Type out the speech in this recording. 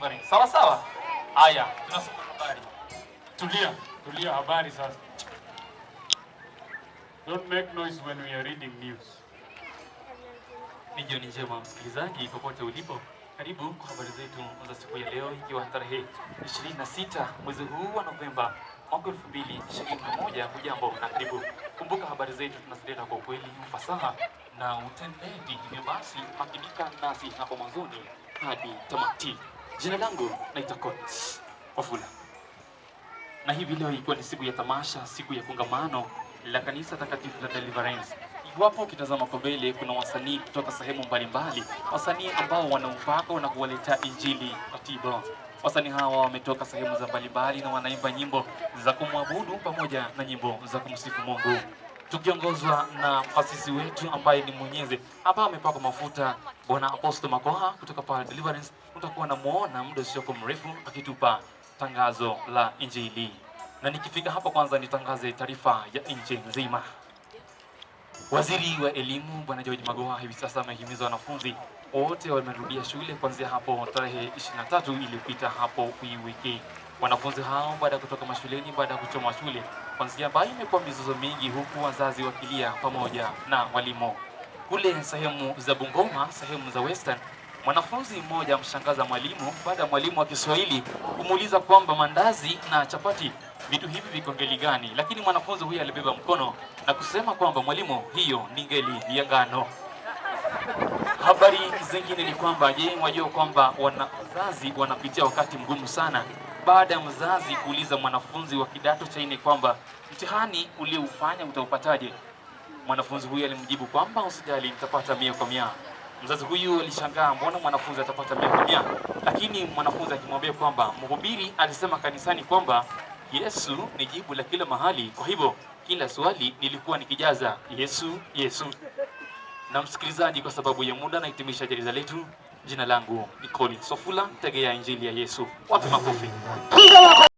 Sawa sawa. Haya, tunasoma habari. Tulia, tulia, habari sasa. Don't make noise when we are reading news. Ni jioni njema msikilizaji, popote ulipo, karibu kwa habari zetu za siku ya leo, ikiwa tarehe 26 mwezi huu wa Novemba mwaka 2021. Hujambo na karibu. Kumbuka habari zetu tunazileta kwa ukweli, ufasaha na utendeti. Hivyo basi makinika nasi hapo mwanzoni hadi tamati. Jina langu naitwa Collins Wafula, na hivi leo ikiwa ni siku ya tamasha, siku ya kongamano la kanisa takatifu la Deliverance. Iwapo ukitazama kwa mbele, kuna wasanii kutoka sehemu mbalimbali, wasanii ambao wana upako na kuwaletea injili katiba. Wasanii hawa wametoka sehemu za mbalimbali na wanaimba nyimbo za kumwabudu pamoja na nyimbo za kumsifu Mungu, tukiongozwa na mkasisi wetu ambaye ni mwenyezi ambaye amepakwa mafuta, Bwana Apostle Makoha kutoka pale Deliverance. Utakuwa namuona muda usiokuwa mrefu akitupa tangazo la injili, na nikifika hapa kwanza nitangaze taarifa ya nchi nzima. Waziri wa elimu Bwana George Magoha hivi sasa amehimiza wanafunzi wote wamerudia shule kuanzia hapo tarehe 23 iliyopita hapo hii wiki. Wanafunzi hao baada ya kutoka mashuleni baada ya kuchoma shule kuanzia ambayo imekuwa mizozo mingi, huku wazazi wakilia pamoja na walimu. Kule sehemu za Bungoma, sehemu za Western, mwanafunzi mmoja amshangaza mwalimu baada ya mwalimu wa Kiswahili kumuuliza kwamba mandazi na chapati vitu hivi viko ngeli gani, lakini mwanafunzi huyu alibeba mkono na kusema kwamba mwalimu, hiyo ni ngeli ya ngano. Habari zingine ni kwamba, je, wajua kwamba wazazi wanapitia wakati mgumu sana baada ya mzazi kuuliza mwanafunzi wa kidato cha nne kwamba mtihani ulioufanya utaupataje? Mwanafunzi huyu alimjibu kwamba usijali, nitapata 100 kwa 100. Mzazi huyu alishangaa, mbona mwanafunzi atapata 100 kwa 100? Lakini mwanafunzi akimwambia kwamba mhubiri alisema kanisani kwamba Yesu ni jibu la kila mahali, kwa hivyo kila swali nilikuwa nikijaza Yesu, Yesu. Na msikilizaji, kwa sababu ya muda nahitimisha jarida letu. Jina langu ni Collins Wafula, tegea injili ya Yesu. Wape makofi.